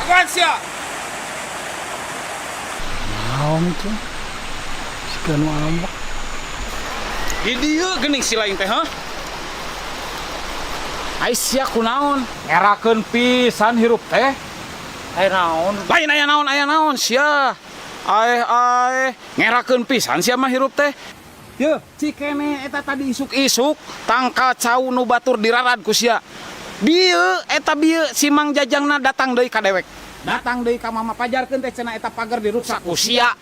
Akuan sia. Naon itu? Siga nu ambek. Di dieu geuning si lain teh, hah? Ai sia kunaon? Ngerakeun pisan hirup teh. Aya naon? Lain aya naon sia. Aeh aeh, ngerakeun pisan sia mah hirup teh. Yeuh, cikene eta tadi isuk-isuk tangkal cau nu batur dirarad ku sia. Bieu eta bieu si Mang Jajangna datang deui ka dewek. Datang deui ka mama, pajarkeun teh cenah eta pagar diruksak ku sia.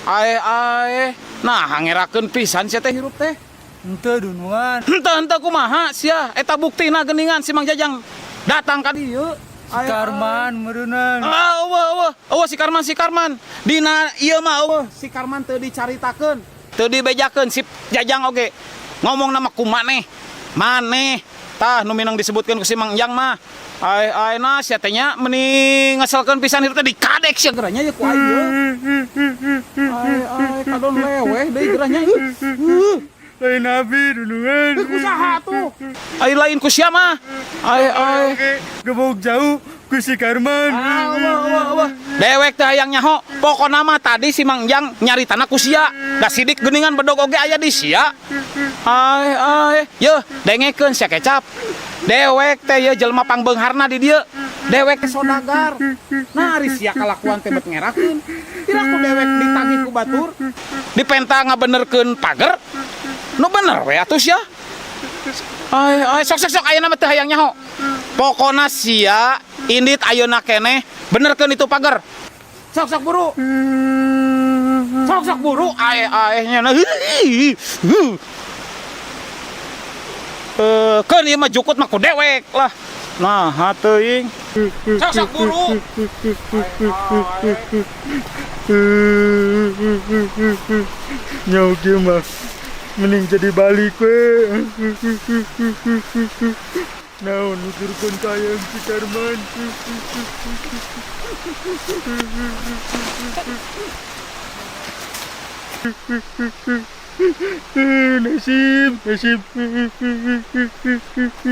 Aeh aeh, nah ngerakeun pisan sia teh hirup teh. Henteu, dunungan. Henteu henteu kumaha sia, eta buktina geuningan si Mang Jajang datang ka dieu. Si Karman meureunnan. Ah, eueuh eueuh, eueuh si Karman, si Karman. Dina ieu mah eueuh si Karman teu dicaritakeun, teu dibejakeun si Jajang oge. Ngomong nama ku maneh. Maneh tah nu minang disebutkeun ku si Mang Jang mah. Ai ai na sia teh nya meni ngeselkeun pisan hirup teh, dikadek sia gerahnya ye ku aing ye. Ai ai, kadon leweh deui gerahnya. Lain abi, dunungan. Ku saha tuh? Ai lain ku sia mah. Ai ai. Oke, gebok jauh ku si Karman. Ah, eueuh eueuh eueuh. Dewek teh hayang nyaho. Pokona mah tadi si Mang Jang nyaritana ku sia. Da sidik geuningan bedog oge aya di sia. Ai ai, yeuh dengekeun sia kecap. Dewek teh ye jelema pangbeungharna di dieu. Dewek teh sodagar. Nah, ari sia kalakuan teh bet ngerakeun. Pira ku dewek ditagih ku batur. Dipenta ngabenerkeun pager. Nu bener we atuh sia. Ai ai, sok sok sok, ayeuna mah teu hayang nyaho. Pokona sia indit ayeuna keneh benerkeun itu pagar. Sok sok buru. Sok sok buru, ae ae nya. Eh, keun ieu mah jukut mah ku dewek lah. Nah, teuing. Sok sok buru. Ae, ae. Nyaho kieu mah mending jadi balik we. Naon nuturkeun ka hayang si Karman. Nasib, nasib.